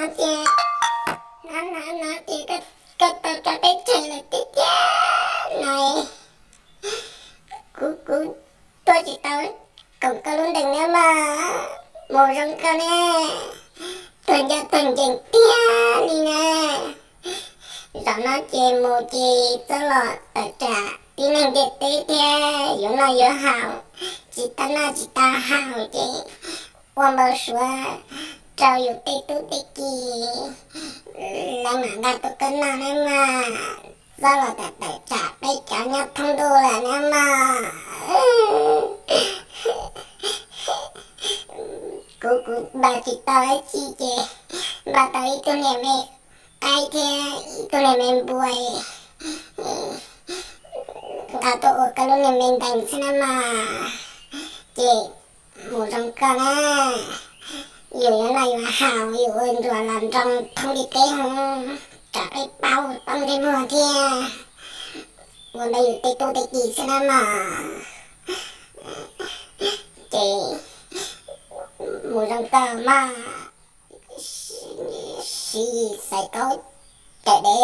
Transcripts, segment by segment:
Ces no no no ces koj tau rau peb tseg lawm tiag tiag no. Kuv kuv tuaj tsis tau koom koj lub ntees na mas, mus zoo koj ne, tuag ncaj tuag ncees tiag li na. Zaum no ces mus ces txhob los tawm tsam tib neeg ntiaj teb thiab, yuav noj yuav haus tsis tau noj tsis tau haus ces ua npau suav rau yus tej tub tej ki, lawv mam nqa tuaj koj noj na mas, txhob los tawm tawm tsam peb cov nyob thoob ntuj lawm na mas. Kuv kuv npaj tsis tau dab tsi ces npaj tau ib tug niag me qaib thiab ib tug niag me npua, nqa tuaj ua koj lub niag me ntees xwb na mas. Ces mus zoo koj na, yus yuav noj yuav haus yus ua ntsuag los nroo thoob ntiaj teb hov, tsam peb paub poob ntsej muag thiab, ua ntawd yus tej tub tej ki xwb na mas. Ces mus zoo koj mas, Siv Yis Xaiv Kaub, cawm dev.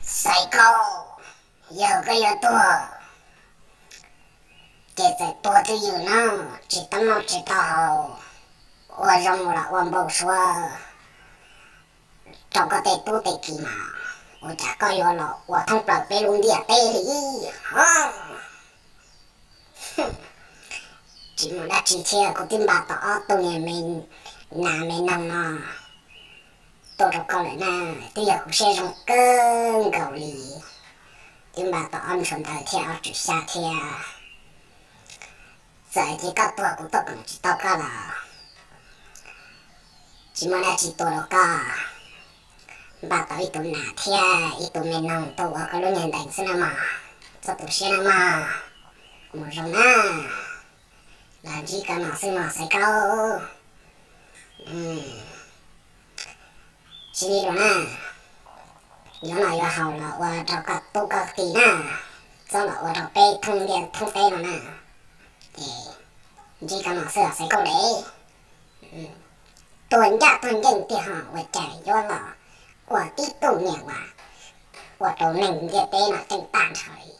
Xaiv Kaub, yog koj yuav tuag ces txawm tuag twj ywm no, tsis tau noj tsis tau haus, ua zoo los ua npau suav rau koj tej tub tej ki mas, ua cas koj yuav los ua thoob plaws peb lub ntiaj teb li hov? Tsis muaj dab tsi thiab, kuv twb npaj tau ob tug niag me nas me noog no tuaj rau koj lawm na, twb yog kuv siab zoo kawg nkaus li. Twb npaj tau ob ntshua ntawv thiab ob tswm xya thiab. Txawm tias koj tuag kuv tuaj koom tsis tau koj los tsis muaj dab tsi tua rau koj. Npaj tau ib tug nas thiab ib tug me noog tuaj ua koj lub niag ntees xwb na mog. Txhob tu siab na mog. Mus zoo na. Los ntsib koj no xwb mog Xaiv Kaub. Sib ntsib dua na. Yuav noj yuav haus los ua rau koj tub koj ki na, txhob los ua rau peb thoob ntiaj thoob teb no na. Ces ntsib koj no xwb os Xaiv Kaub dev. Tuag ncaj tuag ncees tiag ho ua cas yuav los ua tib tug niag uas ua rau neeg ntiaj teb no ceeb tag nrho li.